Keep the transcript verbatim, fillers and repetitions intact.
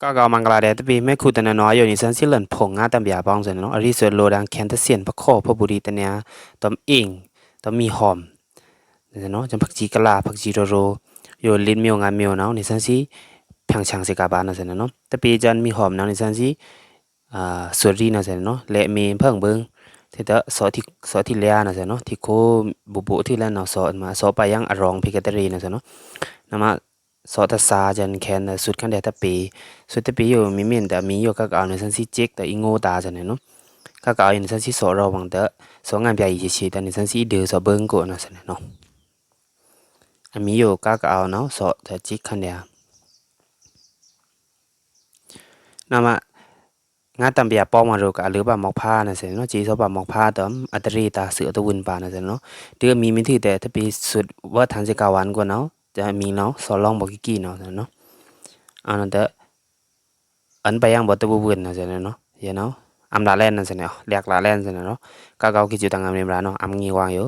ကကောက်မင်္ဂလာဒဲး တပေ မဲခုတနံ နော် အယိုန်နီဆန်စံလွန်ဖိုင် ငါးတန်ဗျာပေါင်း ဆန်နော် အရီးသွေး လိုဒင် ခဲန်တဆင် ပခေါ် ဖဘူးရီ တနျာ တွမ်အင် တွမ်မီးဟွမ် နော် စံဖက်စံကလာ ဖက်စံရိုရို ယိုလစ် မျိုးငါးမျိုး နော် နီဆန်စံ ဖျန်ချန်စံကပါ နော် ဆန်နော် တပေ စံမီးဟွမ် နော် နီဆန်စံ သွေးရီ နော် ဆန်နော် လဲ့မေ့ ဖျန်ဘူး ထေတ သော့ထီလျာ နော် ဆန်နော် ထီခို ဘူးဘူး ထေလဲ့နော် သော့ မသော့ပယင် အရောင် ဖေကတရေ နော် ဆန်နော် နမ သော့တဆာ စံခဲန် သွတ်ခန်ဒဲး တပေ သွတ်တပေ ယိုမီးမ့ၢ်တအမီး ယိုကကောက် နီဆန်စံစက် တအီငိုတာ ဆန်နော် ကကောက် ယိုနီဆန်စံသော့ရောင် ဝင်တ သော့ငန်ပြာ ယီချေချေ တနီဆန်စံ ဒိုသော့ဘိုင်ကို နော် ဆန်နော် အမီး ယိုကကောက် နော် သော့တစက်ခန်ဒဲး နမ ငါးတန်ဗျာပေါင်း မရိုက အလိုပါ မောက်ဖါ နော် ဆန်နော် စံသော့ပါ မောက်ဖါ တွမ် အတရေတာ သွေးတဝုန်ပါ နော် ဆန်နော် ဒိုအမီးမ့ၢ်ထေတဲ တပေ သွတ်ဝတ်ထန်စံကဝန်ကို နော် တအမီး နော် သော့လောင် ဘော်ကီကီ နော် ဆန်နော် အနတ အန်ပယင် ဘော်တဝုန် နော် ဆန်နော် ယနော် အမ်ဒါလဲ့ နော် ဆန်နော် လျှက်ဒါလဲ့ နော် ဆန်နော် ကကောက် ကီစုတန်ငါမ့ၢ်မရာ နော် အမ်ငီဝင်ယို